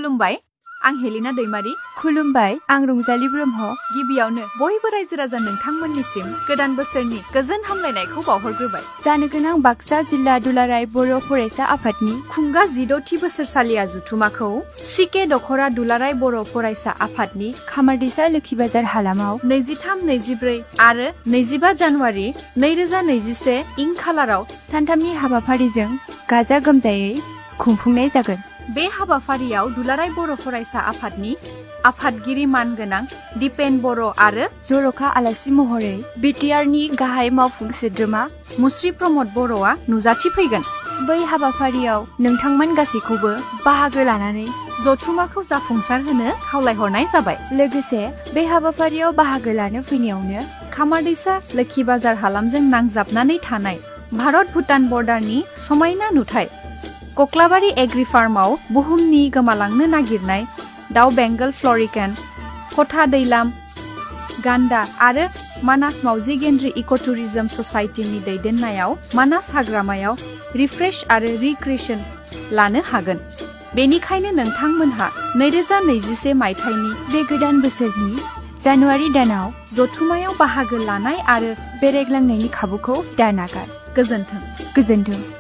खुलुमबाय आं हेलिना दैमारी खुलुमबाय आं रंजाली ब्रह्म गिबियावनो बयबो रायजो राजा नोंथांमोननिसिम गोदान बोसोरनि गोजोन हामलायनायखौ बावहरग्रोबाय जानो गोनां बाक्सा जिल्ला दुलाराय बर' फरायसा आफादनि खुंगा 16थि बोसोरसालिया जथुमाखौ सिके दखरा दुलाराय बर' फरायसा आफादनि खामारदैसा लोखि बाजार हालामाव 23, 24 आरो 25 जानुवारि 2021 इं खालाराव सानथामनि हाबाफारिजों गाजा गोमजायै खुंफुंनाय जागोन। बे हाबाफारियाव दुलाराय बर' फरायसा आफादनि आफादगिरि मानगोनां दिपेन बर' आरो जर'खा आलासि महरै बिटिआरनि गाहाय मावफुं सोद्रोमा मुस्रि प्रमद बर'आ नुजाथिफैगोन। बै हाबाफारियाव नोंथांमोन गासैखौबो बाहागो लानानै जथुमाखौ जाफुंसार होनो खावलायहरनाय जाबाय। लोगोसे बे हाबाफारियाव बाहागो लानो फैनायावनो खामारदैसा लोखि बाजार हालामजों नांजाबनानै थानाय भारत भुटान बर्डारनि समायना नुथाय कक्लाबारि एग्रि फार्माव बुहुमनि गोमालांनो नागिरनाय दाउ बेंगल फ्लरिकेन, कथा दैलाम, गान्दा आरो मानास मावजि गेन्द्रि इक'टुरिजम ससाइटिनि दैदेननायाव मानास हाग्रामायाव रिफ्रेश आरो रिक्रिएशन लानो हागोन। बेनिखायनो नोंथांमोनहा 2021 मायथाइनि बे गोदान बोसोरनि जानुवारि दानाव जथुमायाव बाहागो लानाय आरो बेरायग्लांनायनि खाबुखौ दानागार। गोजोन्थों। गोजोन्थों।